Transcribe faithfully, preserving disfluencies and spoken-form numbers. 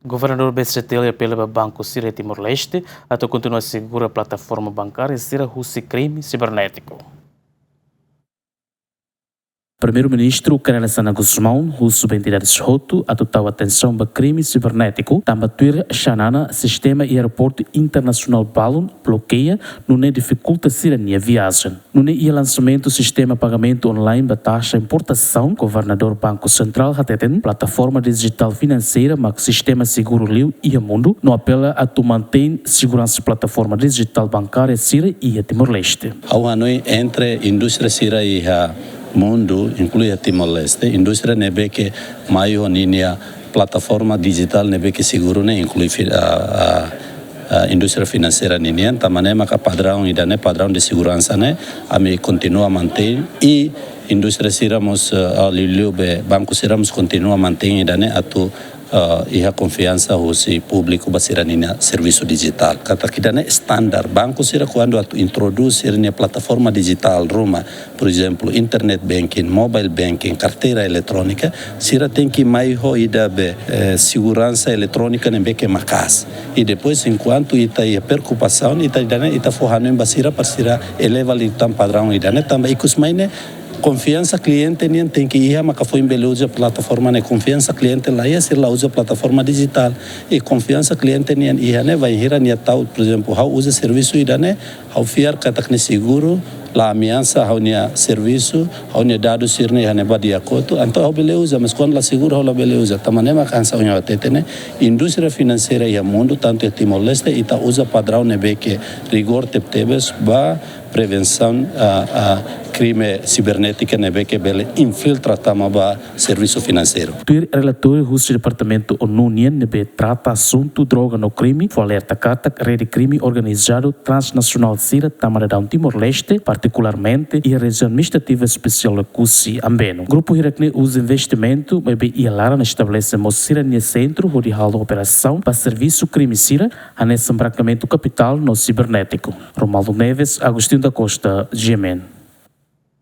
Governadór B C T L apela ba banku sira iha Timor-Leste atu kontinua asegura plataforma bankária sira husi krime sibernétiku. Primeiru-Ministru Kay Rala Xanana Gusmão husu ba entidades hotu atu tau atensaun ba krime sibernétiku, tanba tuir Xanana sistema aeroportu internasionál balun blokeia, nune'e difikulta sira-nia viajen. Nune'e iha lansamentu sistema pagamentu online ba taxa importasaun, Governadór Banku Sentrál hateten plataforma dijitál finanseira mak sistema seguru liu iha mundu, no apela atu mantein seguransa plataforma dijitál bankária sira iha Timor-Leste. Ha'u hanoin entre indústria sira iha mundu, inklui iha Timor-Leste, indústria ne'ebé ke mai ho ninia plataforma dijitál ne'ebé ke seguru ne'e inklui fi-, ah, ah, ah, indústria finanseira ninian, tanba ne'e maka padraun ida-ne'e, padraun de seguransa ne'e, ami kontinua mantein, i indústria sira mós, ah, ah, liuliu be banku sira mós kontinua mantein ida-ne'e atu, ah, iha konfiansa husi públiku ba sira-ninia servisu dijitál. Katak ida-ne'e standar, banku sira kuandu atu introdús sira-nia plataforma dijitál ruma, por ezemplu, internet banking, mobile banking, karteira eletrónika, sira tenke mai ho ida be, eh, seguransa eletrónika ne'ebé ke maka'as. I depois, enkuantu ita iha preokupasaun, ita ida-ne'e ita fó hanoin ba sira para sira eleva liután padraun ida-ne'e, tanba ikus mai ne'e konfiansa kliente nian tenke iha maka foin bele uza plataforma ne'e, konfiansa kliente la iha sira la uza plataforma dijitál. I konfiansa kliente nian iha ne'e bainhira nia tau, por ezemplu, ha'u uza servisu ida-ne'e, ha'u fiar katak ne'e seguru, la ameasa ha'u-nia servisu, ha'u-nia dadus sira-ne'e iha ne'ebá di'ak hotu, entaun ha'u bele uza, mas kuandu la seguru ha'u labele uza. Tanba ne'e maka hanesan ohin ha'u hateten ne'e, indústria finanseira iha mundu, tantu iha Timor-Leste, ita uza padraun ne'ebé ke rigór tebetebes ba prevensaun, ah, ah, krime sibernétika ne'ebé ke bele infiltra tama ba servisu finanseiru. Tuir relatóriu husi Departamentu ONU nian ne'ebé trata asuntu droga no krime, fó alerta katak rede krime organizadu transnasionál sira tama daudaun Timor-Leste, partikularmente iha Rejiaun Administrativa Espesiál Oekusi Ambeno. Grupu hirak-ne'e uza investimentu ne'ebé iha laran estabelese mós sira-nia sentru hodi halo operasaun ba servisu krime sira, hanesan brankamentu kapitál no sibernétiku. Romualdo Neves, Agostinho da Costa, G M N.